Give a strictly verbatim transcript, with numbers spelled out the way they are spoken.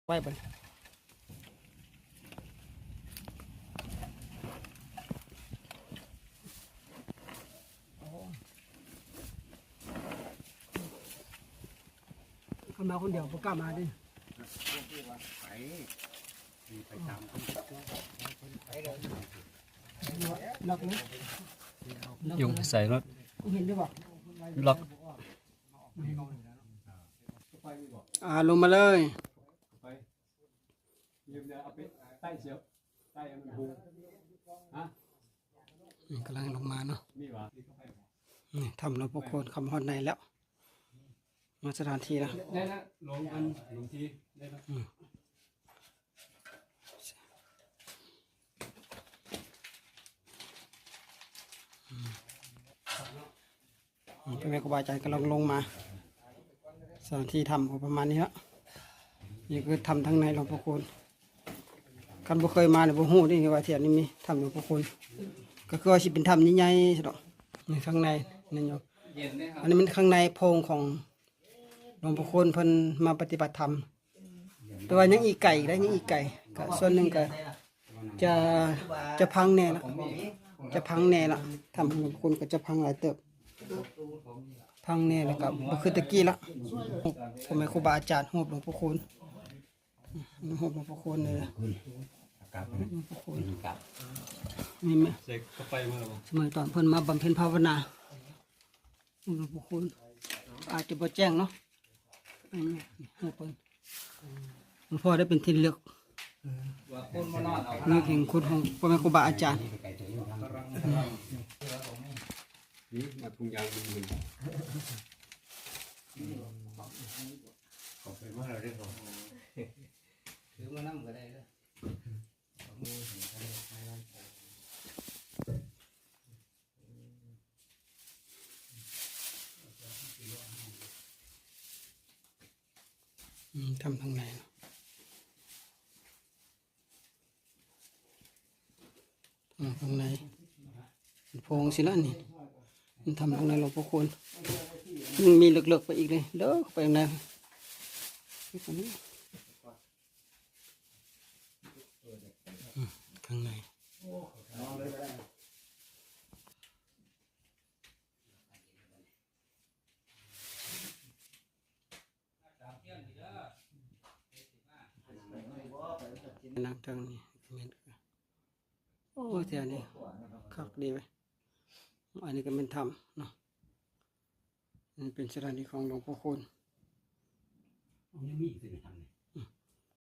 ไว้ไป เข้ามาคนเดียวบ่กล้ามาดิ ไป ไปตาม ล็อกเลย ยุงใส่รถ เห็นหรือเปล่า ล็อก อ่า ลงมาเลย ไป ยืมเดี๋ยวเอาไปใต้เสียบ ใต้ให้มันพุง ฮะ นี่กำลังลงมาเนาะ มีหวา นี่ถ้ำหลวงปู่โคน เข้ามาฮอดในแล้ว มาสถานที่แล้ว ได้แล้ว ลงกัน ลงที่ ได้แล้ว อืม อืม พ่อแม่ครูบาอาจารย์กำลังลงมา สถานที่ถ้ำก็ประมาณนี้ละ นี่คือถ้ำทางในหลวงปู่โคน คันบ่เคยมาเนี่ยบ่ฮู้เด้ว่าแถวนี้มีถ้ำหลวงปู่โคน ก็คือว่าสิเป็นถ้ำใหญ่ๆ ซั่นดอก นี่ข้างใน นี่อยู่ อันนี้มันข้างในโพรงของหลวงปู่โคนเพิ่นมาปฏิบัติธรรม แต่ว่ายังอีกไกลนะ ยังอีกไกล ก็ส่วนหนึ่งก็จะ จะพังแน่ละ จะพังแน่ละ ถ้ำหลวงปู่โคนก็จะพังหลายเติบ พังแน่แล้วก็บ่คือแต่กี้ละ พ่อแม่ครูบาอาจารย์ รูปหลวงปู่โคน รูปหลวงปู่โคนเลย หลวงปู่โคน นี่แม่ ใส่เข้าไปมาแล้วบ่ สมัยตอนเพิ่นมาบำเพ็ญภาวนา หลวงปู่โคน อาจจะบ่แจ้งเนาะ อันนี้รูปเพิ่น หลวงพ่อได้เป็นที่ระลึก ว่าคนมานอนเอา เลือกแห่งคุณของพ่อแม่ครูบาอาจารย์ นี่มาพุงยางมันอยู่ ขอบคุณมากเลยครับ ถือมานำก็ได้เด้อ อืม ถ้ำทางในเนาะ อ่า ข้างใน โพรงสิละนี่ มันถ้ำทางในหลวงปู่โคน มันมีลึกๆไปอีกเลย เด้อ เข้าไปข้างใน อืม ข้างใน นั่งทางนี้ โอ้ แถวนี้คักดีเว้ย อันนี้ก็เป็นถ้ำเนาะ นี่เป็นสถานีของหลวงปู่โคน มันยังมีอีกสิไปทำเนี่ย